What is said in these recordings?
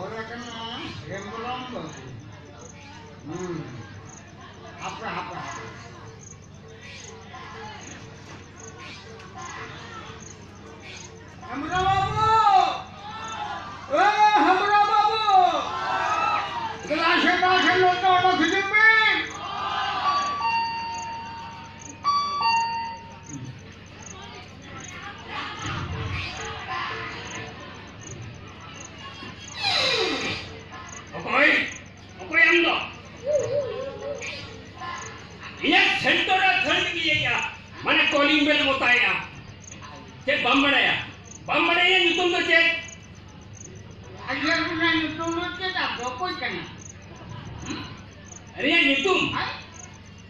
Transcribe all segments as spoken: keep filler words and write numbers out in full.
ᱚᱞ ᱟᱠᱟᱱᱟ ᱦᱮᱢᱵᱨᱚᱢ ᱵᱟᱹᱵᱩ᱾ ᱦᱩᱸ᱾ ᱦᱟᱯᱮ, ᱦᱟᱯᱮ, ᱦᱟᱯᱮ᱾ ᱦᱮᱢᱵᱨᱚᱢ ᱵᱟᱹᱵᱩ! ᱮ, ᱦᱮᱢᱵᱨᱚᱢ ᱵᱟᱹᱵᱩ! ᱫᱮᱞᱟ ᱥᱮ, ᱫᱮᱞᱟ ᱥᱮ, ᱱᱚᱛᱮ ᱚᱰᱚᱠ ᱦᱤᱡᱩᱜ ᱢᱮ! ᱚᱠᱚᱭ? ᱚᱠᱚᱭ ᱟᱢ ᱫᱚ? ᱤᱧᱟᱹᱜ ᱥᱮᱱᱴᱟᱨ ᱨᱮ ᱠᱷᱟᱹᱲ ᱜᱮ ᱤᱭᱟᱹᱭᱟ, ᱢᱟᱱᱮ ᱠᱚᱞᱤᱝ ᱵᱮᱞ ᱢᱚᱛᱟᱭᱟ᱾ ᱪᱮᱫ ᱵᱟᱢ ᱵᱟᱲᱟᱭᱟ? ᱵᱟᱢ ᱵᱟᱲᱟᱭᱟ ᱧᱩᱛᱩᱢ ᱫᱚ ᱪᱮᱫ? ᱟᱭᱟᱨ ᱨᱮᱱᱟᱜ ᱧᱩᱛᱩᱢ ᱫᱚ ᱪᱮᱫ? ᱟᱫᱚ ᱚᱠᱚᱭ ᱠᱟᱱᱟ? ᱦᱩᱸ? ᱟᱨᱮᱭᱟᱜ ᱧᱩᱛᱩᱢ? ᱦᱮᱸ?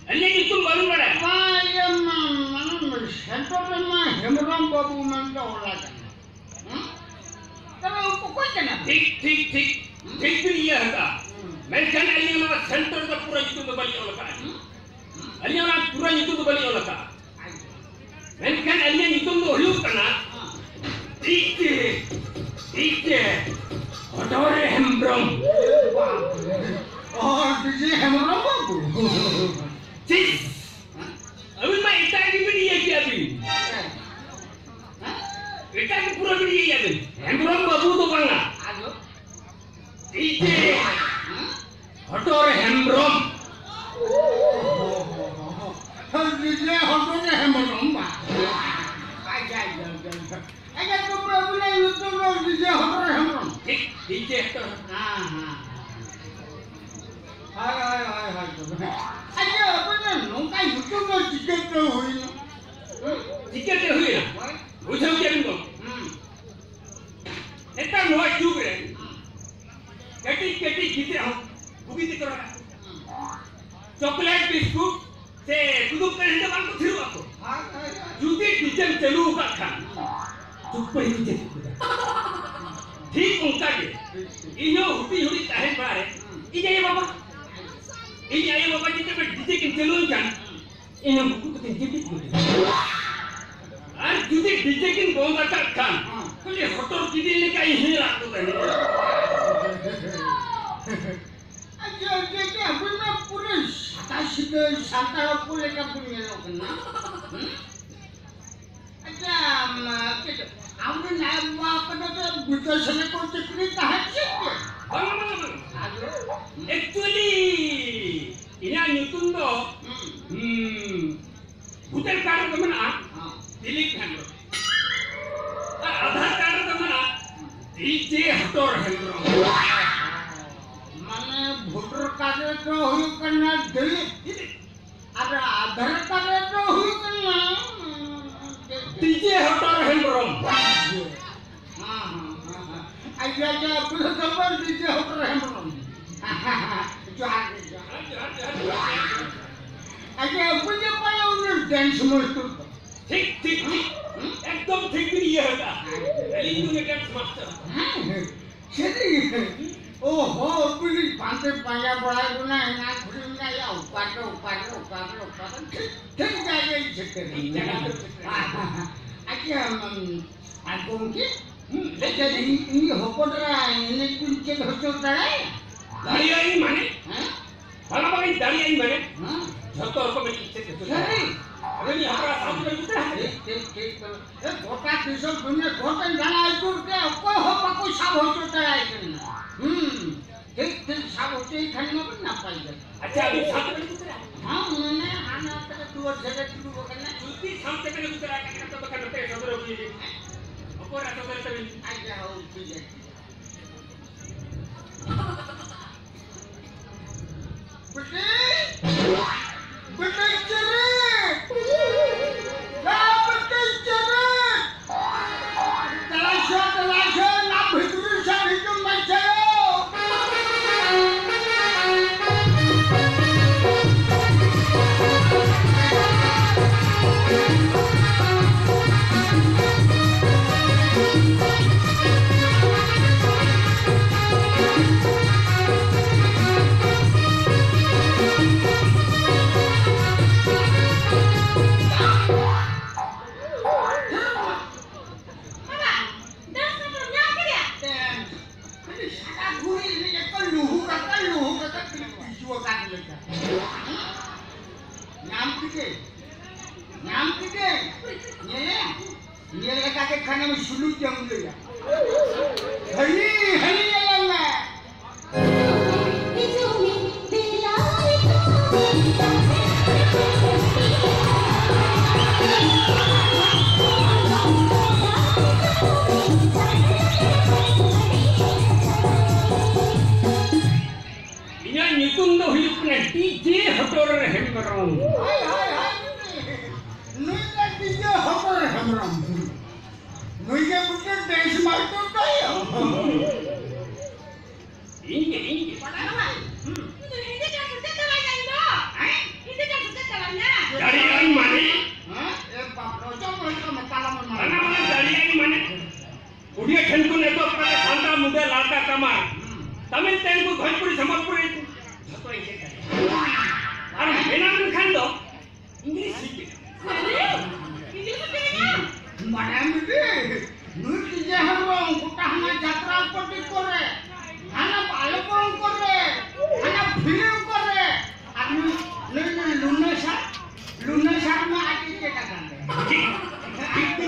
ᱟᱹᱞᱤᱧᱟᱜ ᱧᱩᱛᱩᱢ ᱵᱟᱵᱤᱱ ᱵᱟᱲᱟᱭᱟ? ᱵᱟᱝ, ᱤᱭᱟᱹ, ᱢᱟ, ᱢᱟᱱᱮ, ᱥᱮᱱᱴᱟᱨ ᱨᱮᱢᱟ ᱦᱮᱢᱵᱨᱚᱢ ᱵᱟᱹᱵᱩ ᱢᱮᱱᱛᱮ ᱚᱞ ᱟᱠᱟᱱᱟ᱾ ᱦᱮᱸ? ᱛᱚᱵᱮ ᱚᱠᱚᱭ ᱠᱟᱱᱟ? ᱴᱷᱤᱠ, ᱴᱷᱤᱠ, ᱴᱷᱤᱠ᱾ ᱦᱮᱸ? ᱴᱷᱤᱠ ᱵᱤᱱ ᱤᱭᱟᱹ ᱟᱠᱟᱫᱼᱟ᱾ ᱦᱮᱸ᱾ ᱢᱮᱱᱠᱷᱟᱱ ᱟᱹᱞᱤᱧ ᱚᱱᱟ ᱥᱮᱱᱴᱟᱨ ᱫᱚ ᱯᱩᱨᱟᱹ ᱧᱩᱛᱩᱢ ᱫᱚ ᱵᱟᱹᱞᱤᱧ ᱚᱞ ᱟᱠᱟᱫᱼᱟ᱾ ᱦᱮᱸ? ᱦᱮᱸ? ᱟᱹᱞᱤᱧ ᱚᱱᱟ ᱯᱩᱨᱟᱹ ᱧᱩᱛᱩᱢ ᱫᱚ ᱵᱟᱹᱞᱤᱧ ᱚᱞ ᱟᱠᱟᱫᱼᱟ᱾ ᱟᱪᱪᱷᱟ᱾ ᱢᱮᱱᱠᱷᱟᱱ ᱟᱹᱞᱤᱧᱟᱜ ᱧᱩᱛᱩᱢ ᱫᱚ ᱦᱩᱭᱩᱜ ᱠᱟᱱᱟ ᱦᱮᱸ᱾ ᱰᱤᱡᱮ, ᱰᱤᱡᱮ ᱦᱚᱴᱚᱨ ᱦᱮᱢᱵᱨᱚᱢ᱾ ᱚ, ᱰᱤᱡᱮ ᱦᱮᱢᱵᱨᱚᱢ ᱵᱟᱹᱵᱩ᱾ ᱪᱤᱥ! ᱟᱹᱵᱤᱱ ᱢᱟ ᱮᱴᱟᱜ ᱜᱮᱵᱤᱱ ᱤᱭᱟᱹ ᱠᱮᱜᱼᱟ ᱵᱤᱱ᱾ ᱦᱮᱸ? ᱮᱴᱟᱜ ᱜᱮ ᱯᱩᱨᱟᱹ ᱵᱤᱱ ᱤᱭᱟᱹᱭᱟ ᱵᱤᱱ᱾ ᱦᱮᱢᱵᱨᱚᱢ ᱵᱟᱹᱵᱩ ᱫᱚ ᱵᱟᱝᱟ᱾ ᱟᱫᱚ? ᱰᱤᱡᱮ ᱦᱮᱸ? ᱦᱚᱴᱚᱨ ᱦᱮᱢᱵᱨᱚᱢ᱾ ᱰᱤᱡᱮ ᱦᱚᱴᱚᱨ ᱦᱮᱢᱵᱨᱚᱢ ᱵᱟ᱾ ᱟᱪᱪᱷᱟ, ᱟᱪᱪᱷᱟ, ᱟᱪᱪᱷᱟ, ᱟᱪᱪᱷᱟ᱾ ᱟᱪᱪᱷᱟ, ᱛᱚᱵᱮ ᱟᱹᱵᱤᱱᱟᱜ ᱧᱩᱛᱩᱢ ᱫᱚ ᱰᱤᱡᱮ ᱦᱚᱴᱚᱨ ᱦᱮᱢᱵᱨᱚᱢ? ᱴᱷᱤᱠ, ᱰᱤᱡᱮ ᱦᱚᱴᱚᱨ᱾ ᱦᱮᱸ, ᱦᱮᱸ, ᱦᱮᱸ᱾ ᱦᱳᱭ, ᱦᱳᱭ, ᱦᱳᱭ, ᱦᱳᱭ, ᱛᱚᱵᱮ᱾ ᱟᱪᱪᱷᱟ, ᱟᱹᱵᱤᱱᱟᱜ ᱱᱚᱝᱠᱟ ᱧᱩᱛᱩᱢ ᱫᱚ ᱪᱤᱠᱟᱹᱛᱮ ᱦᱩᱭᱱᱟ? ᱦᱩᱸ? ᱪᱤᱠᱟᱹᱛᱮ ᱦᱩᱭᱱᱟ? ᱦᱳᱭ᱾ ᱵᱩᱡᱷᱟᱹᱣ ᱠᱮᱫ ᱵᱤᱱ ᱛᱚ? ᱦᱩᱸ᱾ ᱱᱮᱛᱟᱨ ᱱᱚᱣᱟ ᱡᱩᱜᱽ ᱨᱮ ᱦᱩᱸ᱾ ᱠᱟᱹᱴᱤᱡ ᱠᱟᱹᱴᱤᱡ ᱜᱤᱫᱽᱨᱟᱹ ᱦᱚᱸ ᱵᱩᱜᱤ ᱛᱮᱠᱚ ᱨᱟᱜᱟ᱾ ᱦᱩᱸ᱾ ᱪᱚᱠᱞᱮᱴ ᱵᱤᱥᱠᱩᱴ ᱥᱮ ᱠᱩᱫᱩᱢ ᱠᱟᱹᱦᱱᱤ ᱫᱚ ᱵᱟᱝ ᱠᱚ ᱛᱷᱤᱨᱚᱜ ᱟᱠᱚ᱾ ᱦᱳᱭ, ᱦᱳᱭ, ᱦᱳᱭ᱾ ᱡᱩᱫᱤ ᱰᱤᱡᱮᱢ ᱪᱟᱹᱞᱩ ᱟᱠᱟᱫ ᱠᱷᱟᱱ, ᱦᱩᱸ᱾ ᱪᱩᱯ ᱯᱟᱹᱦᱤᱞ ᱪᱮᱫ ᱠᱚ ᱢᱮᱛᱟᱜᱼᱟ? ᱴᱷᱤᱠ ᱚᱱᱠᱟ ᱜᱮ᱾ ᱴᱷᱤᱠ, ᱴᱷᱤᱠ᱾ ᱤᱧ ᱦᱚᱸ ᱦᱩᱰᱤᱧ ᱦᱩᱰᱤᱧ ᱛᱟᱦᱮᱱ ᱵᱮᱲᱟ ᱨᱮ, ᱦᱩᱸ᱾ ᱤᱧ ᱟᱭᱳ ᱵᱟᱵᱟ, ᱤᱧ ᱟᱭᱳ ᱵᱟᱵᱟ ᱡᱩᱫᱤ ᱰᱤᱡᱮ ᱠᱤᱱ ᱪᱟᱹᱞᱩ ᱟᱹᱧ ᱠᱷᱟᱱ, ᱤᱧ ᱦᱚᱸ ᱵᱩᱠᱩ ᱠᱟᱛᱮᱧ ᱡᱟᱹᱯᱤᱫ ᱜᱚᱫ ᱮᱱᱟ᱾ ᱟᱨ ᱡᱩᱫᱤ ᱰᱤᱡᱮ ᱠᱤᱱ ᱵᱚᱱᱫ ᱟᱠᱟᱫ ᱠᱷᱟᱱ, ᱦᱮᱸ᱾ ᱠᱷᱟᱹᱞᱤ ᱦᱚᱴᱚᱨ ᱠᱤᱫᱤᱧ ᱞᱮᱠᱟ ᱤᱧ ᱦᱚᱸᱧ ᱨᱟᱜ ᱜᱚᱫ ᱮᱱᱟ᱾ ᱥᱟᱱᱛᱟᱲ ᱦᱚᱯᱚᱱ ᱞᱮᱠᱟ ᱵᱚᱱ ᱧᱮᱞᱚᱜ ᱠᱟᱱᱟ᱾ ᱦᱩᱸ? ᱟᱪᱪᱷᱟ, ᱟᱢ, ᱪᱮᱫ, ᱟᱢᱨᱮᱱ ᱟᱭᱳ ᱵᱟᱵᱟ ᱠᱚᱫᱚ ᱪᱮᱫ ᱵᱤᱫᱮᱥ ᱨᱮᱠᱚ ᱪᱟᱹᱠᱨᱤ ᱛᱟᱦᱮᱸᱫ ᱥᱮ ᱪᱮᱫ? ᱵᱟᱝᱟ, ᱵᱟᱝᱟ, ᱵᱟᱝᱟ᱾ ᱟᱫᱚ? Actually, ᱤᱧᱟᱹᱜ ᱧᱩᱛᱩᱢ ᱫᱚ, ᱦᱩᱸ᱾ ᱦᱩᱸ, voter card ᱨᱮᱫᱚ ᱢᱮᱱᱟᱜᱼᱟ, ᱦᱚᱸ᱾ ᱫᱤᱞᱤᱯ ᱦᱮᱢᱵᱨᱚᱢ᱾ ᱟᱨ ᱟᱫᱷᱟᱨ ᱠᱟᱨᱰ ᱨᱮᱫᱚ ᱢᱮᱱᱟᱜᱼᱟ, ᱰᱤᱡᱮ ᱦᱚᱴᱚᱨ ᱦᱮᱢᱵᱨᱚᱢ᱾ ᱢᱟᱱᱮ, voter card ᱨᱮᱫᱚ ᱦᱩᱭᱩᱜ ᱠᱟᱱᱟ ᱫᱤᱞᱤᱯ᱾ ᱫᱤᱞᱤᱯ᱾ ᱟᱨ ᱟᱫᱷᱟᱨ ᱠᱟᱨᱰ ᱨᱮᱫᱚ ᱦᱩᱭᱩᱜ ᱠᱟᱱᱟ, ᱰᱤᱡᱮ ᱦᱚᱴᱚᱨ ᱦᱮᱢᱵᱨᱚᱢ᱾ ᱦᱮᱸ, ᱦᱮᱸ, ᱦᱮᱸ, ᱦᱮᱸ᱾ ᱟᱪᱪᱷᱟ, ᱟᱪᱪᱷᱟ, ᱟᱯᱮ ᱫᱚ ᱛᱟᱯᱮ ᱰᱤᱡᱮ ᱦᱚᱴᱚᱨ ᱦᱮᱢᱵᱨᱚᱢ᱾ ᱡᱚᱦᱟᱨ ᱜᱮ, ᱡᱚᱦᱟᱨ᱾ ᱦᱮᱸ, ᱡᱚᱦᱟᱨ, ᱡᱚᱦᱟᱨ, ᱡᱚᱦᱟᱨ᱾ ᱟᱪᱪᱷᱟ, ᱟᱯᱮ ᱫᱚ ᱯᱟᱞᱮ ᱩᱱᱤ dance master ᱫᱚ? ᱴᱷᱤᱠ, ᱴᱷᱤᱠ, ᱴᱷᱤᱠ᱾ ᱦᱩᱸ? ᱮᱠᱫᱚᱢ ᱴᱷᱤᱠ ᱵᱤᱱ ᱤᱭᱟᱹ ᱟᱠᱟᱫᱼᱟ᱾ ᱟᱹᱞᱤᱧ ᱫᱚ ᱩᱱᱤ dance master᱾ ᱦᱮᱸ, ᱦᱮᱸ᱾ ᱥᱟᱹᱨᱤ? ᱚ ᱦᱚ, ᱩᱱᱤ ᱯᱟᱱᱛᱮ ᱯᱟᱸᱡᱟ ᱵᱟᱲᱟᱭ ᱠᱟᱱᱟ, ᱮᱱᱟᱝ ᱠᱷᱚᱱ ᱢᱮᱱᱟ, ᱭᱟ, ᱚᱠᱟ ᱨᱮ, ᱚᱠᱟ ᱨᱮ, ᱚᱠᱟ ᱨᱮ, ᱚᱠᱟ ᱨᱮ? ᱴᱷᱤᱠ, ᱴᱷᱤᱠ ᱡᱟᱭᱜᱟ ᱨᱮ ᱥᱮᱴᱮᱨ ᱴᱷᱤᱠ ᱮᱱᱟ᱾ ᱡᱟᱭᱜᱟ ᱨᱮ ᱥᱮᱴᱮᱨ ᱮᱱᱟ᱾ ᱟᱪᱪᱷᱟ, ᱩᱢ, ᱟᱨ ᱜᱚᱢᱠᱮ, ᱦᱩᱸ, ᱞᱟᱹᱭ ᱟᱪᱪᱷᱟ, ᱵᱤᱱ᱾ ᱤᱧ, ᱤᱧ ᱦᱚᱯᱚᱱ ᱮᱨᱟ ᱮᱱᱮᱡ ᱠᱚᱧ ᱪᱮᱫ ᱦᱚᱪᱚ ᱫᱟᱲᱮᱭᱟᱜᱼᱟ? ᱫᱟᱲᱮᱭᱟᱜ ᱟᱹᱧ ᱢᱟᱱᱮ? ᱦᱮᱸ? ᱵᱟᱝᱟ, ᱵᱟᱝᱟ, ᱤᱧ ᱫᱟᱲᱮᱭᱟᱜ ᱟᱹᱧ ᱢᱟᱱᱮ? ᱦᱮᱸ? ᱡᱷᱚᱛᱚ ᱨᱚᱠᱚᱢ ᱮᱱᱮᱡ ᱤᱧ ᱪᱮᱫ ᱦᱚᱪᱚ ᱥᱟᱹᱨᱤ? ᱫᱟᱲᱮᱭᱟᱜᱼᱟ᱾ ᱟᱫᱚ ᱤᱧ ᱦᱚᱯᱚᱱ ᱮᱨᱟ ᱥᱟᱶ ᱛᱮᱵᱮᱱ ᱩᱛᱟᱹᱨᱟ? ᱴᱷᱤᱠ, ᱴᱷᱤᱠ, ᱴᱷᱤᱠ᱾ ᱮ, ᱜᱚᱴᱟ ᱫᱤᱥᱚᱢ ᱫᱩᱱᱤᱭᱟᱹ ᱜᱚᱴᱟᱧ ᱫᱟᱬᱟ ᱟᱹᱪᱩᱨ ᱠᱮᱫ, ᱚᱠᱚᱭ ᱦᱚᱸ ᱵᱟᱠᱚ ᱥᱟᱵ ᱦᱚᱪᱚ ᱫᱟᱲᱮᱭᱟᱭ ᱠᱟᱱᱟ᱾ ᱦᱩᱸ, ᱴᱷᱤᱠ, ᱴᱷᱤᱠ ᱥᱟᱵ ᱦᱚᱪᱚᱭ ᱠᱷᱟᱱ ᱢᱟᱵᱚᱱ ᱱᱟᱯᱟᱭ ᱜᱮ᱾ ᱟᱪᱪᱷᱟ, ᱟᱹᱵᱤᱱ ᱥᱟᱶ ᱛᱮᱵᱮᱱ ᱩᱛᱟᱹᱨᱟ? ᱦᱮᱸ, ᱢᱮᱱᱟᱭᱟ, ᱦᱟᱱᱟ ᱛᱟᱞᱮ ᱫᱩᱣᱟᱹᱨ ᱡᱷᱟᱲᱮ ᱫᱩᱲᱩᱵ ᱟᱠᱟᱱᱟ᱾ ᱡᱩᱫᱤ ᱥᱟᱶ ᱛᱮᱵᱮᱱ ᱩᱛᱟᱹᱨᱟ, ᱮᱱᱠᱷᱟᱱ ᱫᱚ ᱵᱟᱠᱷᱟᱱ ᱱᱚᱛᱮ ᱥᱚᱫᱚᱨ ᱟᱹᱜᱩᱭᱮᱵᱤᱱ᱾ ᱚᱠᱚᱭ ᱨᱟᱥᱟ ᱫᱚᱨᱮ ᱛᱟᱵᱤᱱ? ᱟᱪᱪᱷᱟ, ᱦᱳᱭ, ᱴᱷᱤᱠ ᱟᱪᱷᱮ᱾ ᱵᱤᱴᱤ! ᱵᱤᱴᱤ ᱪᱮᱨᱮ! ᱭᱟ ᱵᱤᱴᱤ ᱪᱮᱨᱮ! ᱫᱮᱞᱟ ᱥᱮ, ᱫᱮᱞᱟ ᱥᱮ, ᱱᱟ ᱵᱷᱤᱛᱨᱤ ᱥᱮ ᱦᱤᱡᱩᱜ ᱢᱮ ᱥᱮ ᱭᱳ! ᱥᱩᱞᱩᱠ ᱡᱟᱝ ᱞᱟᱹᱭᱟ᱾ ᱦᱟᱹᱭ, ᱦᱟᱹᱭ, ᱟᱞᱟᱝ ᱞᱮ᱾ ᱤᱧᱟᱜ ᱧᱩᱛᱩᱢ ᱫᱚ ᱦᱩᱭᱩᱜ ᱠᱟᱱᱟ ᱰᱤᱡᱮ ᱦᱚᱴᱚᱨ ᱦᱮᱢᱵᱨᱚᱢ᱾ ᱦᱳᱭ, ᱦᱳᱭ, ᱦᱳᱭ᱾ ᱱᱩᱭ ᱫᱚ ᱰᱤᱡᱮ ᱦᱚᱴᱚᱨ ᱦᱮᱢᱵᱨᱚᱢ᱾ ᱱᱩᱭ ᱜᱮ ᱵᱩᱴᱟᱹ ᱰᱮᱱᱥ ᱢᱟᱥᱴᱟᱨ ᱫᱚᱭ᱾ ᱤᱧ ᱜᱮ, ᱤᱧ ᱜᱮ᱾ ᱵᱟᱰᱟᱭ ᱵᱟᱝ? ᱦᱩᱸ᱾ ᱤᱧ ᱫᱚ ᱦᱤᱱᱫᱤ ᱰᱮᱱᱥ ᱪᱮᱫ ᱪᱟᱞᱟᱣ ᱤᱧ ᱫᱚ᱾ ᱦᱮᱸ? ᱦᱤᱱᱫᱤ ᱰᱮᱱᱥ ᱪᱮᱫ ᱪᱟᱞᱟᱣ ᱤᱧ᱾ ᱫᱟᱲᱮᱭᱟᱜ ᱟᱹᱧ ᱢᱟᱱᱮ? ᱦᱮᱸ? ᱮ ᱵᱟᱯ ᱨᱮ, ᱪᱚᱞ, ᱪᱚᱞ, ᱪᱚᱞ, ᱢᱮᱛᱟ ᱞᱟᱝ ᱢᱮ ᱢᱟ᱾ ᱚᱱᱟ ᱢᱟᱱᱮ ᱫᱟᱲᱮᱭᱟᱜ ᱟᱹᱧ ᱢᱟᱱᱮ? ᱩᱰᱤᱭᱟ ᱴᱷᱮᱱ ᱠᱷᱚᱱ ᱮᱛᱚᱦᱚᱵ ᱠᱟᱛᱮ ᱥᱟᱱᱛᱟᱲ, ᱢᱩᱰᱟ, ᱞᱟᱲᱠᱟ, ᱠᱟᱢᱟᱨ, ᱦᱩᱸ᱾ ᱛᱟᱢᱤᱞ, ᱛᱮᱞᱮᱜᱩ, ᱵᱷᱳᱡᱽᱯᱩᱨᱤ, ᱥᱚᱢᱵᱚᱞᱯᱩᱨᱤ, ᱡᱷᱚᱛᱚ ᱤᱧ ᱪᱮᱫ ᱫᱟᱲᱮᱭᱟᱜᱼᱟ᱾ ᱟᱨ ᱢᱮᱱᱟᱢ ᱢᱮᱱᱠᱷᱟᱱ ᱫᱚ ᱤᱝᱞᱤᱥ ᱤᱧ ᱪᱮᱫ ᱫᱟᱲᱮᱭᱟᱜᱼᱟ᱾ ᱤᱝᱞᱤᱥ ᱮᱢ ᱪᱮᱫ ᱫᱟᱲᱮᱭᱟᱜᱼᱟ? ᱵᱟᱲᱟᱭᱟᱢ ᱵᱤᱴᱤ, ᱱᱩᱭ ᱰᱤᱡᱮ ᱦᱮᱢᱵᱨᱚᱢ ᱜᱚᱴᱟ ᱦᱟᱱᱟ ᱡᱟᱛᱨᱟ ᱯᱟᱹᱴᱤ ᱠᱚᱨᱮ, ᱦᱟᱱᱟ ᱟᱞᱵᱚᱢ ᱠᱚᱨᱮ, ᱦᱟᱱᱟ ᱯᱷᱤᱞᱢ ᱠᱚᱨᱮ, ᱟᱨ ᱱᱩᱭ, ᱱᱩᱭ, ᱱᱩᱭ ᱞᱩᱱᱟᱹ ᱥᱟᱨ, ᱞᱩᱱᱟᱹ ᱥᱟᱨ ᱢᱟ ᱟᱡ ᱮ ᱪᱮᱫ ᱟᱠᱟᱱ᱾ ᱴᱷᱤᱠ, ᱴᱷᱤᱠ᱾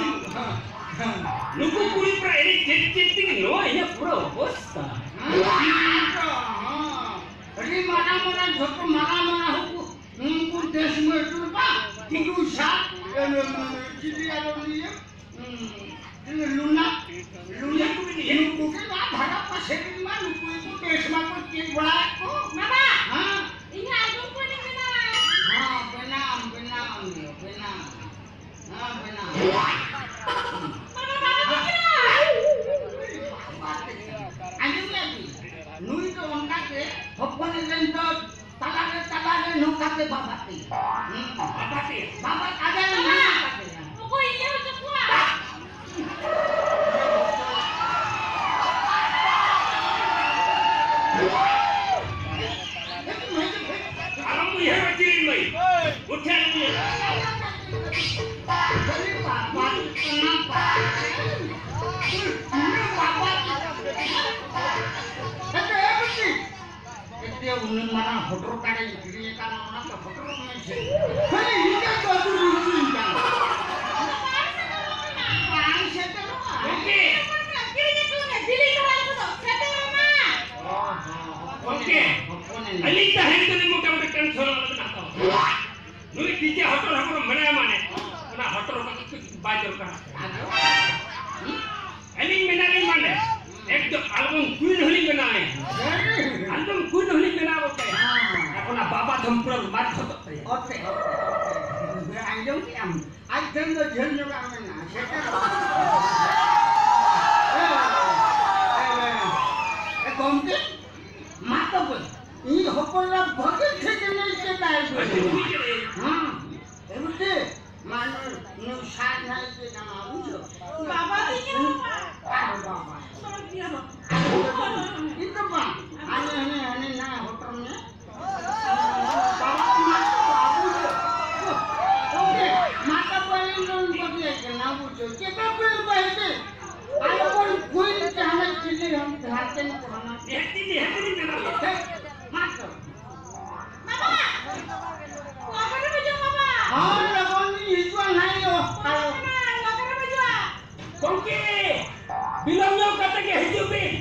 ᱱᱩᱠᱩ ᱠᱩᱲᱤ ᱯᱩᱨᱟᱹ ᱮᱱᱮᱡ ᱪᱮᱫ ᱪᱮᱫ ᱛᱮᱜᱮ ᱱᱚᱣᱟ ᱤᱧᱟᱹᱜ ᱯᱩᱨᱟᱹ ᱚᱵᱚᱥᱛᱟ᱾ ᱦᱮᱸ, ᱛᱚ, ᱦᱮᱸ᱾ ᱟᱹᱰᱤ ᱢᱟᱨᱟᱝ ᱢᱟᱨᱟᱝ, ᱡᱷᱚᱛᱚ ᱢᱟᱨᱟᱝ ᱢᱟᱨᱟᱝ ᱦᱚᱸᱠᱚ, ᱩᱱᱠᱩ ᱫᱮᱥ ᱢᱟᱹᱭ ᱴᱩᱰᱩ ᱵᱟ, ᱴᱩᱰᱩ ᱥᱟᱨ, ᱮ, ᱮ, ᱮ, ᱪᱤᱞᱤ ᱟᱨᱚ ᱱᱤᱭᱟᱹ? ᱦᱩᱸ, ᱞᱩᱱᱟ, ᱞᱩᱱᱟ, ᱱᱩᱠᱩ ᱜᱮ ᱱᱚᱣᱟ ᱫᱷᱟᱨᱟ ᱯᱟᱥᱮ ᱨᱮᱱ ᱢᱟ ᱱᱩᱠᱩ ᱜᱮᱠᱚ ᱵᱮᱥ ᱢᱟᱠᱚ ᱪᱮᱫ ᱵᱟᱲᱟᱭᱮᱫ ᱠᱚ᱾ ᱵᱟᱵᱟ, ᱦᱮᱸ? ᱤᱧᱟᱜ ᱟᱞᱵᱚᱢ ᱠᱚ ᱞᱤᱧ ᱵᱮᱱᱟᱣᱟ᱾ ᱦᱮᱸ, ᱵᱮᱱᱟᱣ, ᱵᱮᱱᱟᱣ, ᱵᱮᱱᱟᱣ᱾ ᱦᱮᱸ, ᱵᱮᱱᱟᱣ᱾ ᱵᱟᱵᱟ, ᱵᱟᱵᱟ, ᱵᱟᱵᱟ᱾ ᱟᱸᱡᱚᱢ ᱞᱮ ᱵᱤᱱ, ᱱᱩᱭ ᱫᱚ ᱚᱱᱠᱟ ᱜᱮ ᱦᱚᱯᱚᱱ ᱮᱨᱮᱧ ᱫᱚ ᱛᱟᱞᱟᱨᱮ, ᱛᱟᱞᱟᱨᱮ ᱱᱚᱝᱠᱟ ᱛᱮ ᱵᱟᱵᱟ ᱛᱮ᱾ ᱦᱩᱸ, ᱵᱟᱵᱟ ᱛᱮ᱾ ᱵᱟᱵᱟ ᱟᱫᱚ ᱱᱚᱝᱠᱟ ᱛᱮ᱾ ᱚᱠᱚᱭ ᱤᱭᱟᱹ ᱦᱚᱪᱚ ᱠᱚᱣᱟ? ᱟᱞᱚᱢ ᱩᱭᱦᱟᱹᱨᱟ ᱪᱤᱞᱤ ᱢᱟᱹᱭ᱾ ᱩᱴᱷᱮ ᱟᱞᱚᱢ ᱩᱭᱦᱟᱹᱨᱟ᱾ ᱠᱷᱟᱹᱞᱤ ᱵᱟᱵᱟ ᱠᱟᱱᱟ, ᱵᱟᱵᱟ᱾ ᱵᱟᱵᱟ᱾ ᱦᱮᱸ, ᱦᱮᱸ, ᱵᱤᱴᱤ᱾ ᱮᱛᱮ ᱩᱱᱟᱹᱜ ᱢᱟᱨᱟᱝ ᱦᱚᱴᱚᱨ ᱠᱟᱲᱮᱧ ᱠᱤᱨᱤᱧ ᱟᱠᱟᱫ, ᱚᱱᱟ ᱫᱚ ᱦᱚᱴᱚᱨ ᱢᱮ ᱥᱮ᱾ ᱠᱷᱟᱹᱞᱤ ᱤᱧ ᱫᱚ ᱵᱟᱹᱵᱩ ᱨᱩᱪᱤᱧ ᱠᱟᱱᱟ᱾ ᱵᱟᱝ ᱥᱮᱴᱮᱨᱚᱜ ᱟᱞᱵᱚᱢ ᱠᱩᱭᱤᱱ ᱦᱚᱸᱞᱤᱧ ᱵᱮᱱᱟᱣᱮ᱾ ᱟᱞᱵᱚᱢ ᱠᱩᱭᱤᱱ ᱦᱚᱸᱞᱤᱧ ᱵᱮᱱᱟᱣ ᱜᱚᱫ ᱠᱟᱭᱟ᱾ ᱦᱮᱸ᱾ ᱟᱨ ᱚᱱᱟ ᱵᱟᱵᱟ ᱫᱷᱚᱢᱯᱩᱨᱟ ᱢᱟᱨ ᱠᱷᱚᱛᱚᱜ ᱛᱟᱭᱟ᱾ ᱚᱛᱮ, ᱚᱛᱮ, ᱚᱛᱮ᱾ ᱟᱸᱡᱚᱢ ᱠᱮᱜ ᱟᱢ? ᱟᱡ ᱴᱷᱮᱱ ᱫᱚ ᱡᱷᱟᱹᱞ ᱧᱚᱜᱟᱜ ᱢᱮᱱᱟᱜᱼᱟ, ᱥᱮᱴᱮᱨᱚᱜ ᱢᱮ᱾ ᱮ, ᱮ, ᱮ, ᱮ, ᱜᱚᱢᱠᱮ, ᱢᱟ ᱛᱚᱵᱮ, ᱤᱧ ᱦᱚᱯᱚᱱ ᱮᱨᱟ ᱵᱷᱟᱹᱜᱤ ᱴᱷᱤᱠ ᱮᱱᱮᱡ ᱠᱮᱫᱟᱭ᱾ ᱦᱮᱸ, ᱮ ᱜᱚᱢᱠᱮ, ᱢᱟ ᱱᱩᱭ, ᱱᱩᱭ ᱥᱟᱨ ᱱᱟᱭ ᱪᱮᱫ ᱟᱢᱟ ᱵᱩᱡᱷᱟᱹᱣ? ᱵᱟᱵᱟ ᱛᱤᱧ ᱦᱚᱸ᱾ ᱟᱨ ᱵᱟᱵᱟ᱾ ᱥᱚᱨᱚᱜ ᱜᱮᱭᱟ᱾ ᱤᱧ ᱫᱚ ᱵᱟᱝ, ᱦᱟᱱᱮ, ᱦᱟᱱᱮ, ᱦᱟᱱᱮ ᱱᱟ ᱦᱚᱴᱚᱨ ᱢᱮ᱾ ᱵᱟᱵᱟ ᱛᱤᱧ ᱦᱚᱸ ᱵᱩᱡᱷᱟᱹᱣ᱾ ᱜᱚᱢᱠᱮ, ᱢᱟ ᱛᱚᱵᱮ ᱤᱧ ᱫᱚᱧ ᱵᱟᱹᱜᱤᱭᱟᱭ ᱠᱟᱱᱟ, ᱵᱩᱡᱷᱟᱹᱣ᱾ ᱪᱮᱫᱟᱜ ᱯᱮ ᱵᱟᱹᱜᱤ? ᱟᱞᱚ ᱵᱚᱱ ᱠᱩᱭᱤᱱ ᱛᱟᱦᱮᱱᱟ, ᱪᱤᱞᱤ ᱦᱚᱸ ᱦᱟᱱᱛᱮ ᱱᱟᱛᱮ ᱦᱟᱱᱟ᱾ ᱱᱤᱦᱟᱹᱛᱤ, ᱱᱤᱦᱟᱹᱛᱤ ᱞᱤᱧ ᱢᱮᱱᱟ᱾ ᱢᱟ ᱛᱚᱵᱮ᱾ ᱵᱟᱵᱟ! ᱞᱚᱜᱚᱱ ᱦᱤᱡᱩᱜᱼᱟ᱾ ᱦᱳᱭ, ᱞᱚᱜᱚᱱ ᱞᱤᱧ ᱦᱤᱡᱩᱜᱼᱟ ᱱᱟᱦᱟᱜ ᱤᱧ ᱫᱚ᱾ ᱞᱚᱜᱚᱱ ᱦᱤᱡᱩᱜᱼᱟ᱾ ᱜᱚᱢᱠᱮ, ᱵᱤᱞᱚᱢ ᱧᱚᱜ ᱠᱟᱛᱮ ᱜᱮ ᱦᱤᱡᱩᱜ ᱵᱤᱱ᱾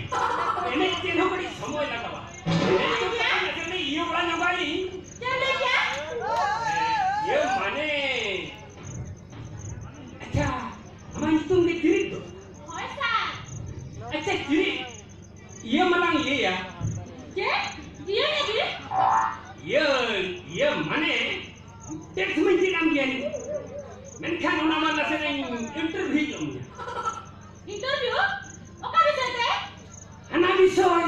ᱮᱱᱮᱡ ᱛᱮ ᱦᱚᱸ ᱠᱟᱹᱴᱤᱡ ᱥᱚᱢᱚᱭ ᱞᱟᱜᱟᱜᱼᱟ᱾ ᱮᱱᱮᱡ ᱪᱮᱫ ᱞᱟᱹᱭ ᱠᱮᱜᱼᱟ? ᱤᱭᱟᱹ ᱵᱟᱲᱟ ᱧᱚᱜᱟᱞᱤᱧ᱾ ᱪᱮᱫ ᱞᱟᱹᱭ ᱠᱮᱜᱼᱟ? ᱤᱭᱟᱹ ᱢᱟᱱᱮ, ᱟᱪᱪᱷᱟ, ᱟᱢᱟᱜ ᱧᱩᱛᱩᱢ ᱜᱮ ᱪᱤᱨᱤᱡ ᱫᱚ? ᱦᱳᱭ ᱥᱟᱨ᱾ ᱟᱪᱪᱷᱟ, ᱪᱤᱨᱤᱡ, ᱤᱭᱟᱹ ᱢᱟᱞᱟᱝ ᱤᱭᱟᱹᱭᱟ᱾ ᱪᱮᱫ? ᱤᱭᱟᱹ ᱞᱟᱹᱜᱤᱫ? ᱤᱭᱟᱹ, ᱤᱭᱟᱹ ᱢᱟᱱᱮ, ᱴᱮᱠᱥ ᱢᱟᱹᱧ ᱪᱮᱫ ᱟᱢ ᱜᱮᱭᱟ ᱤᱧ᱾ ᱢᱮᱱᱠᱷᱟᱱ ᱚᱱᱟ ᱢᱟ ᱱᱟᱥᱮ ᱱᱟᱜ ᱤᱧ ᱤᱱᱴᱟᱨᱵᱷᱤᱭᱩ ᱧᱚᱜ ᱢᱮᱭᱟ᱾ ᱤᱱᱴᱟᱨᱵᱷᱤᱭᱩ? ᱚᱠᱟ ᱵᱤᱥᱚᱭ ᱛᱮ? ᱦᱟᱱᱟ ᱵᱤᱥᱚᱭ᱾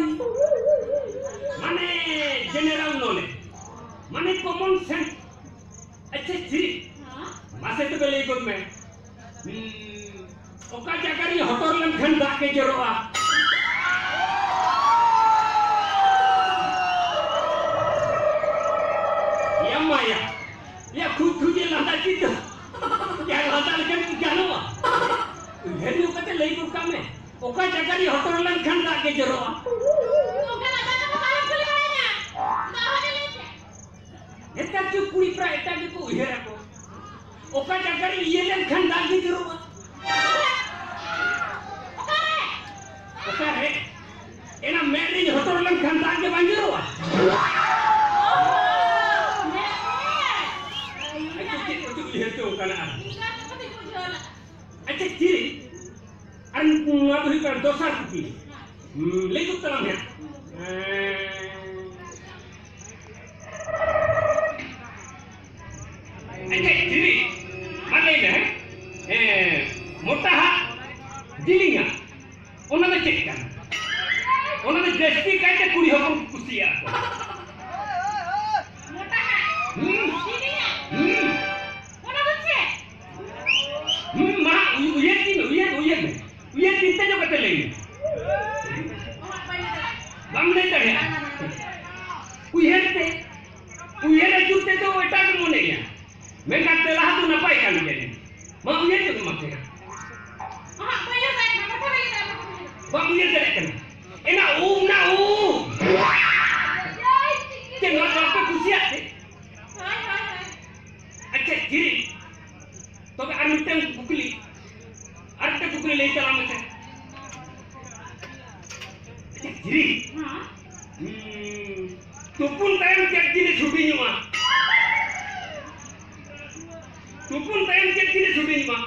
ᱢᱟᱱᱮ, ᱡᱮᱱᱟᱨᱟᱞ ᱱᱚᱞᱮᱡᱽ᱾ ᱢᱟᱱᱮ, ᱠᱚᱢᱚᱱ ᱥᱮᱱᱥ᱾ ᱟᱪᱪᱷᱟ, ᱪᱤᱨᱤᱡ᱾ ᱦᱮᱸ? ᱢᱟᱥᱮ ᱛᱚᱵᱮ ᱞᱟᱹᱭ ᱜᱚᱫ ᱢᱮ᱾ ᱦᱩᱸ, ᱚᱠᱟ ᱡᱟᱭᱜᱟ ᱨᱤᱧ ᱦᱚᱴᱚᱨ ᱞᱮᱱᱠᱷᱟᱱ ᱫᱟᱜ ᱜᱮ ᱡᱚᱨᱚᱜᱼᱟ? ᱭᱟ ᱢᱟᱭᱟ, ᱭᱟ ᱠᱷᱩᱫ ᱠᱷᱩᱫ ᱮ ᱞᱟᱸᱫᱟ ᱠᱮᱫ ᱫᱚ᱾ ᱭᱟ ᱞᱟᱸᱫᱟ ᱞᱮᱠᱷᱟᱱ ᱠᱤ ᱜᱟᱱᱚᱜᱼᱟ? ᱩᱭᱦᱟᱹᱨ ᱧᱚᱜ ᱠᱟᱛᱮ ᱞᱟᱹᱭ ᱜᱚᱫ ᱠᱟᱜ ᱢᱮ, ᱚᱠᱟ ᱡᱟᱭᱜᱟ ᱨᱤᱧ ᱦᱚᱴᱚᱨ ᱞᱮᱱᱠᱷᱟᱱ ᱫᱟᱜ ᱜᱮ ᱡᱚᱨᱚᱜᱼᱟ? ᱚᱱᱠᱟᱱᱟᱜ ᱠᱟᱛᱷᱟ ᱠᱚ ᱟᱞᱚᱢ ᱠᱩᱞᱤ ᱵᱟᱲᱟᱧᱟ᱾ ᱫᱟᱜ ᱦᱚᱸ ᱞᱟᱹᱭ ᱯᱮ᱾ ᱱᱮᱛᱟᱨ ᱡᱩᱜᱽ ᱠᱩᱲᱤ ᱯᱨᱟᱭ ᱮᱴᱟᱜ ᱜᱮᱠᱚ ᱩᱭᱦᱟᱹᱨ ᱟᱠᱚ᱾ ᱚᱠᱟ ᱡᱟᱭᱜᱟ ᱨᱮ ᱤᱭᱟᱹ ᱞᱮᱱᱠᱷᱟᱱ ᱫᱟᱜ ᱜᱮ ᱡᱚᱨᱚᱜᱼᱟ? ᱚᱠᱟᱨᱮ? ᱚᱠᱟᱨᱮ? ᱮᱱᱟ ᱢᱮᱫ ᱨᱤᱧ ᱦᱚᱴᱚᱨ ᱞᱮᱱᱠᱷᱟᱱ ᱫᱟᱜ ᱜᱮ ᱵᱟᱝ ᱡᱚᱨᱚᱜᱼᱟ? ᱟᱪᱪᱷᱟ, ᱪᱮᱫ ᱠᱚᱪᱚ ᱩᱭᱦᱟᱹᱨ ᱛᱮ ᱚᱱᱠᱟᱱᱟᱜ ᱟᱨ᱾ ᱟᱪᱪᱷᱟ, ᱪᱤᱨᱤᱡ, ᱟᱨ ᱱᱚᱣᱟ ᱫᱚ ᱦᱩᱭᱩᱜ ᱠᱟᱱᱟ ᱫᱚᱥᱟᱨ ᱠᱩᱠᱞᱤ᱾ ᱦᱩᱸ, ᱞᱟᱹᱭ ᱜᱚᱫ ᱛᱟᱞᱟᱝ ᱢᱮ᱾ ᱦᱮᱸ᱾ ᱟᱪᱪᱷᱟ, ᱡᱤᱣᱤ, ᱢᱟ ᱞᱟᱹᱭ ᱢᱮ, ᱦᱮᱸ? ᱦᱮᱸ, ᱢᱚᱴᱟ ᱦᱟᱜ ᱡᱤᱞᱤᱧᱟ, ᱚᱱᱟ ᱫᱚ ᱪᱮᱫ ᱠᱟᱱᱟ? ᱚᱱᱟ ᱫᱚ ᱡᱟᱹᱥᱛᱤ ᱠᱟᱭᱛᱮ ᱠᱩᱲᱤ ᱦᱚᱯᱚᱱ ᱠᱚ ᱠᱩᱥᱤᱭᱟᱜᱼᱟ ᱠᱚ᱾ ᱢᱚᱴᱟ ᱦᱟᱜ? ᱦᱩᱸ᱾ ᱡᱤᱞᱤᱧᱟ? ᱦᱩᱸ᱾ ᱚᱱᱟ ᱫᱚ ᱪᱮᱫ? ᱦᱩᱸ, ᱢᱟ, ᱩᱭ-, ᱩᱭᱦᱟᱹᱨ ᱛᱤᱧ ᱢᱮ, ᱩᱭᱦᱟᱹᱨ, ᱩᱭᱦᱟᱹᱨ ᱢᱮ᱾ ᱩᱭᱦᱟᱹᱨ ᱪᱤᱱᱛᱟᱹ ᱧᱚᱜ ᱠᱟᱛᱮ ᱞᱟᱹᱭ ᱢᱮ᱾ ᱚᱦᱚᱸᱜ, ᱵᱟᱹᱧ ᱞᱟᱹᱭ ᱫᱟᱲᱮᱭᱟᱜᱼᱟ᱾ ᱵᱟᱢ ᱞᱟᱹᱭ ᱫᱟᱲᱮᱭᱟᱜᱼᱟ? ᱵᱟᱝᱟ, ᱵᱟᱝᱟ, ᱵᱟᱝᱟ᱾ ᱩᱭᱦᱟᱹᱨ ᱛᱮ, ᱩᱭᱦᱟᱹᱨ ᱟᱹᱪᱩᱨ ᱛᱮ ᱫᱚ ᱮᱴᱟᱜ ᱜᱮ ᱢᱚᱱᱮᱭᱟ᱾ ᱢᱮᱱᱠᱷᱟᱱ ᱛᱮᱞᱟ ᱦᱚᱸ ᱫᱚ ᱱᱟᱯᱟᱭ ᱠᱟᱱ ᱜᱮᱭᱟ᱾ ᱢᱟ ᱩᱭᱦᱟᱹᱨ ᱧᱚᱜ ᱢᱮ ᱢᱟᱥᱮ᱾ ᱚᱦᱚᱸᱜ, ᱵᱟᱹᱧ ᱩᱭᱦᱟᱹᱨ ᱫᱟᱲᱮᱭᱟᱜ ᱠᱟᱱᱟ, ᱠᱟᱛᱷᱟ ᱵᱟᱹᱧ ᱞᱟᱹᱭ ᱫᱟᱲᱮᱭᱟᱜ ᱠᱟᱱᱟ᱾ ᱵᱟᱢ ᱩᱭᱦᱟᱹᱨ ᱫᱟᱲᱮᱭᱟᱜ ᱠᱟᱱᱟ? ᱮᱱᱟ ᱩᱢ ᱱᱟ ᱩᱢ᱾ ᱪᱮᱫ ᱱᱚᱣᱟ ᱫᱚ ᱵᱟᱯᱮ ᱠᱩᱥᱤᱭᱟᱜ ᱛᱮ? ᱦᱳᱭ, ᱦᱳᱭ, ᱦᱳᱭ᱾ ᱟᱪᱪᱷᱟ, ᱡᱤᱞ᱾ ᱛᱚᱵᱮ ᱟᱨ ᱢᱤᱫᱴᱟᱝ ᱠᱩᱠᱞᱤ, ᱟᱨ ᱢᱤᱫᱴᱟᱝ ᱠᱩᱠᱞᱤ ᱞᱟᱹᱭ ᱛᱟᱞᱟᱝ ᱢᱮᱥᱮ᱾ ᱟᱪᱪᱷᱟ, ᱡᱤᱨᱤ᱾ ᱦᱮᱸ᱾ ᱦᱩᱸ, ᱛᱩᱯᱩᱱ ᱛᱟᱭᱚᱢ ᱪᱮᱫ ᱡᱤᱱᱤᱥ ᱦᱩᱰᱤᱧᱚᱜᱼᱟ? ᱛᱩᱯᱩᱱ ᱛᱟᱭᱚᱢ ᱪᱮᱫ ᱡᱤᱱᱤᱥ ᱦᱩᱰᱤᱧᱚᱜᱼᱟ?